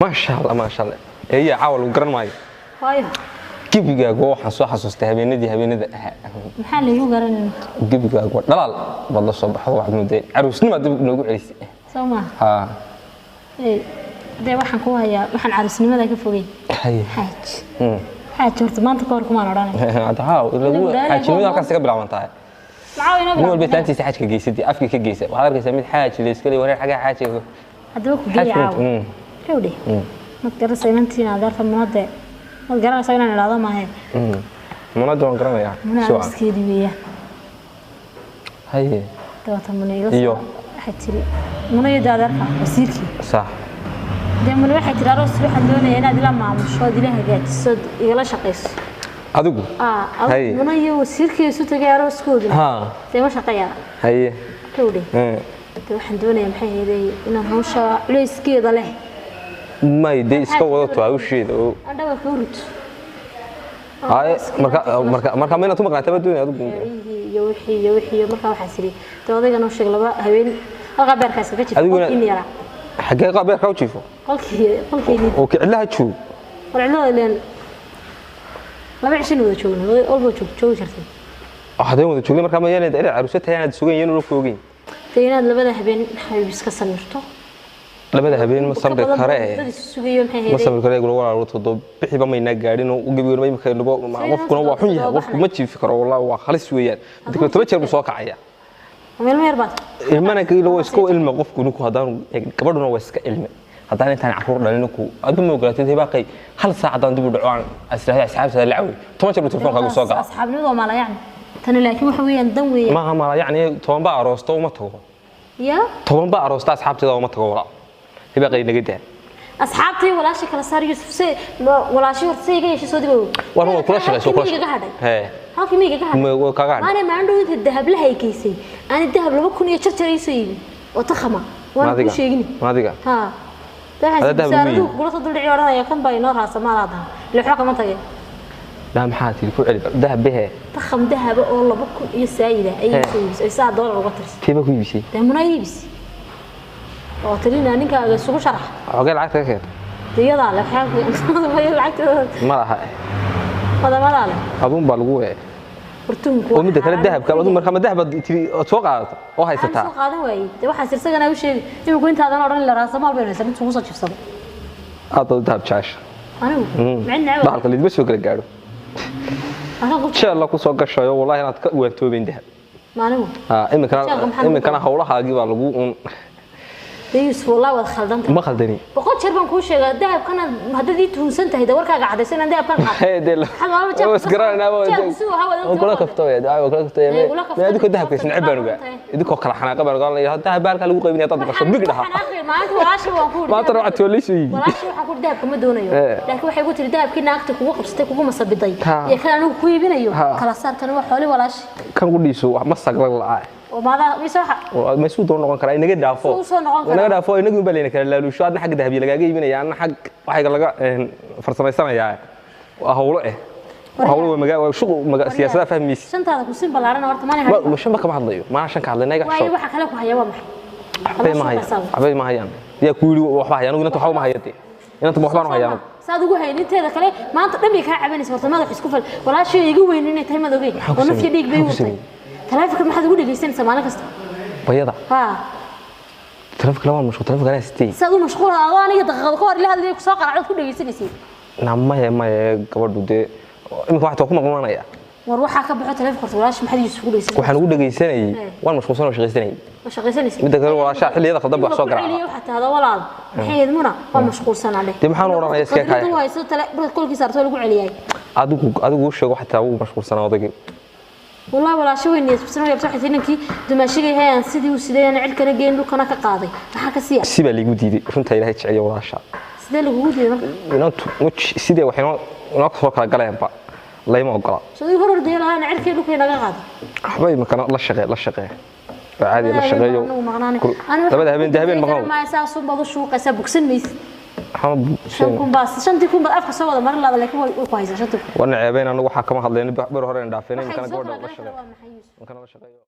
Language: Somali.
Maasha Allah, maasha Allah. Eeya caawa lagu garan maayo. Waayo. Gebigaagu waxaan soo xasuustay habeenadii habeenada ahaa. Maxaa laygu garanaya? Gebigaagu waa dhalaal baad la soo baxdo, waxaad mooday caruusnimaa dib noogu celisay. Soo ma? Haa. Ee, dee waxaan ku hayaa waxaan caruusnimada ka fogey. Haye. Xaaj. Xaaj horta maanta ka hor kumaan odhanay. Hadda haa, lagu xaajinimada halkaas ka bilaaban tahay. Maxaa inoo Nin walba bilaabantay? taantiisa xaajka geysatay, afka ka geysa. Waxaad arkaysaa mid xaaj la iska leeyahay, wareer xaggaa xaajiga. Haddaba ku geeya Xaajku caawa. Dhowdhe. Mad garanaysaa inantiina adeerta munade. Mad garanaysaa inaan idhaahdo maahe. Munada waan garanayaa. Muna Si wacan. arooskeedii weeyaan. Haye. Dabeetana muna iga Iyo. soo waxay tiri muna iyo adeerka wasiirkii. Sax. Dee muna waxay tiri aroos waxaan doonayaa inaad ila maamusho, ood ila hagaajiso, ood igala shaqayso. Adigu? Aa, Haye. muna iyo wasiirkii isu tagay arooskoodii. Haa. Dee ma shaqeeyaa. Haye. Dhowdhe. Dee waxaan doonayaa maxay ahayd inaan hawsha culayskeeda leh. May dee iska wadato hawsheeda oo Aan dhabarka u rito. Haye, marka ma inaad u maqnaataa baa doonaya adigu. Beerihii iyo wixii iyo wixii iyo markaa waxaa tiri dee odaygan u sheeg laba habeen halkaa beerkaa iskaga jirta Adiguna- qolkiina yaraa. Xaggee beerka u jiifo? Qolkii qolkeynii. Oo kiclaha joog. War cidlada ileen laba cishina wada joogna walba joogi jirtay. Haddeen wada joognay markaa ma yaanayd inaad caruusad tahay inaad sugan yihiin oo ku ogeyn. Dee inaad labada habeen xabiib iska samirto. Labada habeen ma Ka samri badan kare. dad isu sugayo maxay Ma ahayd. samri kare gula walaal todo bixiba maynaa gaadhin oo gebigoona ma imika nubo qofkuna waa xun yahay, qofku ma jiifi karo wallahi waa khalis weeyaan. Midda kale 10 jeer buu soo kacaya. Meel yar baad. Ilmana kale waa iska ilma qofku ninku haddaan gabadhuna waa iska ilme. Haddaan intaan carruur dhalin ninku aad ma ogolaatid hibaaqay hal saac haddaan dib u dhaco aan asraahda asxaabtada la caway 10 jeer buu telefonkaagu soo gala. Asxaabnimadu waa maala yacni. Tani laakiin waxa weeyaan dan weeyaan. Maaha maala yacni 10 baa aroosto uma tago. Yaa? 10 baa aroosta asxaabteeda uma tago walaal. Hibaaqay naga daa. Asxaabtii walaasha kala saar Yusuf se walaashii horta se iga yeeshay soo dibow. War waa kula shaqeyso kula Halkii miyiga ka hadhay. Hee. Halkii miyiga ka hadhay. Ma waa kaaga hadhay. Maana maandhow inta dahablaha ay geysay. Ani dahab 2000 iyo jarjar ii soo iibin. Oo takhama. Waan ku Maadiga. sheegin. Maadiga. Ha. Hada dahab Dahab ugu ugu kula soo duldhici oranaya kan baa inoo raasa maalaada. Lixo kama tagay. Daa maxaa tiri ku celi dahab behe. Takham dahab oo 2000 iyo saayida ay Hee. soo iibisay. Saa doolar uga tirsan. Tiiba ku iibisay. Dee muna iibis. Oo tirina ninkaaga isugu sharax. Xogee lacagta ka keentay? Iyadaa leh waxaa lacagta Ma laha. wadamadaa leh. Aduun baa lagu weecay. Hortuunku Oo midda kale dahabka aduu markaa ma dahab baad tiri ood soo qaadato oo aan haysataa. soo qaadan waayey. Dee waxaan sirsaganaa u sheegi. Iminku intaadan odhan la raasamaal baynu haysan intuu soo jibsado. Aad baad u dahab jecesha. Anigu micin nacab. Bahalka lidma soo kala gaadho. Halkan ku Insha Allah ku soo gashayo wallahi inaad ka waantoobeyn dahab. maanigu. Haa, iminkana Jeelka maxaa lagu iminkana hawlahaagii baa lagu un Dee Yusuf wallahi waad khaldan tahay. Ma khaldani. 100 jeer baan kuu sheegaa dahabkana haddaad ii tuhunsan tahay dee warkaaga caddayso inaan dahabkan qaato. Hee dee Maxaad maalmo jeelka waa isgaranaynaa waa jeelku si uu ahaa waad waa kula kaftooya, waa kula kaftooya. Ee, ula kaftooya, Adinkoo dahabka isneceb baan ogaa. tahay. Idinkoo kala xanaaqa baan ogaa. Dahab baa halkaa lagu qaybinaya dad maqasho big dhaha. Maalinta walaashii waan ku Maanta waxaad soo liisoo iibi. Walaashii waxaan ku yidhi dahabka ma doonayo. Ee. Laakiin waxay ku tiri dahabkii naagta kugu qabsatay kugu masabiday. Ha. Iyo kan anigu ku iibinayo Ha. kala saarkan waa xooli walaashi. Kan qudhiisu wax ma saglan la'aa. Oo maadaa mise waxa Ma isuu doon noqon karaa inaga dhaafo. Suu soo noqon karaa. Inaga dhaafo inagu baa leena kala laalusho adna xag dahabiye lagaaga iibinaya anna xag waxayga laga farsamaysanaya. Waa hawlo eh. Waa hawlo waa magaa waa shuqul siyaasadaha fahmaysa. Shantaada ku sin ballaaran horta maalin Ma hadhin. ma shan ba kama hadlayo. Ma shan ka hadlay inaga Waayo xishood. waxa kale ku haya waa maxay? Waxbay ma hayaan. Waxbay ma hayaan. Yaa ku yidhi waxba hayaan anigu inanta waxba ma hayatee. Inanta ma waxbaan u hayaa anigu. Saad ugu hayn inteeda kale maanta dhan bay kaa cabanaysa horta madax isku fal. Walaashii iga weyn inay tahay madowgey. Maxaan ku Oo nafya sameeyey? dhiig bay Maxaan ku watay. sameeyey? Taleefanka maxaad ugu dhegeysanaysaa maalin kasta? Bayada. Ha. Taleefanka lama mashquul taleefanka anaa sitay. Saad u mashquul adoo aniga daqiiqad ka hor ila hadlay ku soo qaracdood ku dhegeysanaysay. Na maya maya gabadhu dee iminka waxaa ku maqnaanaya. War waxaa ka baxo taleefanka horta walaashii maxaad Yusuf ugu dhegeysanaysaa? Waxaan ugu dhegeysanayay waan mashquulsan oo shaqaysanayay. Ma shaqaysanaysid? Midda kale walaashaa xilliyada khaldan baa wax soo garaaca. Celiyo waxaa tahda walaal. Maxay ahayd muna? Waa mashquulsanaa dheh. Dee maxaan odhanayaa iska kaaya? Qadradu hayso tale markaad kolkii saarto waa lagu celiyay. Adigu u sheego xataa wuu mashquulsanaa odaygii. Wallahi walaasha weyn niyad jabsan oo yabta waxay ninkii dumaashiga yahay aan sidii u sideen cirkana geen dhulkana ka qaaday. Maxaa ka siiya? Si baa liigu diiday runta Ilaahay jecel yahay walaasha. Sidee lagugu diiday marka? Inantu sidee wax inoo soo kala galeenba layma ogola. Soo ii hor ordaya lahaana cirkii dhulka inaga qaaday. Waxba iminkana la shaqee la shaqee. Waa caadi la shaqeeyo. Anigu maqnaanay. Labada habeen dee habeen maqnaw. Ma saas un baad u shuuqaysaa bogsan maysid. Waxaan 5000 baa 5000 baad afka soo wada marin laada laakiin way ku haysaa 5000. Warna ceebeyn anagu waxaa kama hadlayno bar hore aan dhaafeen Waxay iminkana soo gabadha kala la shaqeeyo. galeen waa maxay Yusuf? Iminkana la shaqeeyo.